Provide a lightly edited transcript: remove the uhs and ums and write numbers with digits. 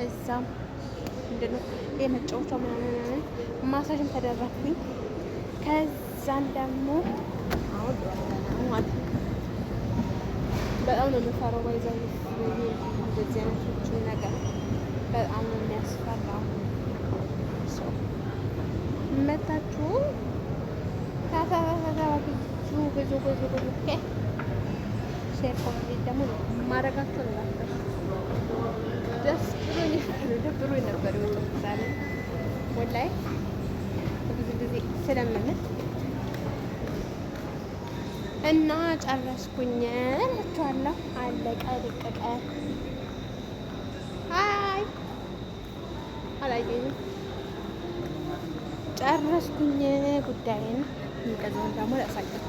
እዛም ምንድነው የመጫወቻው ምናምን ማሳጅም ተደረግኩኝ። ከዛን ደግሞ አሁን ማለት ነው በጣም ነው የምፈራው። By the way እንደዚህ አይነቶችን ነገር በጣም ነው የሚያስፈራው። መታችሁ ታታታታ ብዙ ብዙ ብዙ ብዙ share comment ደግሞ ማድረጋችሁ እንዳትረሱ። ደስ ብሎኝ ደብሮኝ ነበር የወጣሁት ዛሬ ወላሂ ብዙ ጊዜ ስለምምል እና ጨረስኩኝ እላችኋለሁ። አለቀ ደቀቀ። አይ አላየኝም። ጨረስኩኝ ጉዳይን። የሚቀዘውን ደግሞ ላሳያችሁ።